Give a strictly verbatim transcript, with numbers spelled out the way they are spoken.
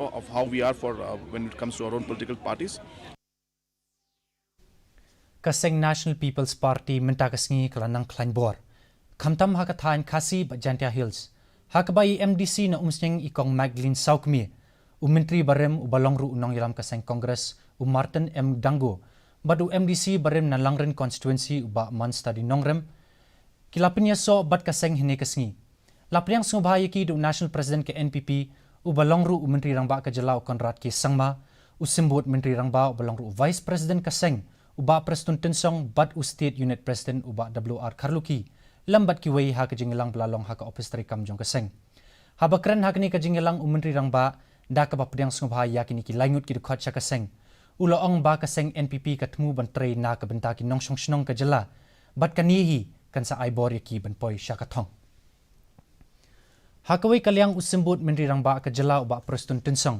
of how we are for uh, when it comes to our own political parties. Ka seng National People's Party mynta ka sngi ka la nang khlaiñ bor, khamtam ha ka thaiñ Khasi bad Jaintia Hills, ha kaba i MDC na Umsning i kong Magdalene Sawkmie, u Myntri barim uba long ruh u nongïalam ka seng Congress u Martin M Dango, bad u MDC barim na Langrin Constituency u Bah Manstadi Nongrim, ki la pynïasoh bad ka seng hynne ka sngi. La pdiang sngewbha ïa ki da u National President ka NPP, uba long ruh u Myntri Rangbah ka jylla u Conrad K Sangma, u Symbud Myntri Rangbah uba long ruh u Vice President ka seng u Bah Prestone Tynsong bad u State Unit President u Bah W R Kharlukhi, lem bad kiwei ha ka jingïalang ba la long ha ka ophis treikam jong ka seng. Haba kren ha kane ka jingïalang u Myntri Rangbah, da kaba pdiang sngewbha ïa kine ki lai ngut ki dkhot sha ka seng, u la ong ba ka seng NPP ka thmu ban trei na ka bynta ki nongshong shnong ka jylla, bad kane hi kan sa ai bor ïa ki ban poi sha ka thong. Ha kawei ka liang u Symbud Myntri Rangbah ka jylla u Bah Prestone Tynsong,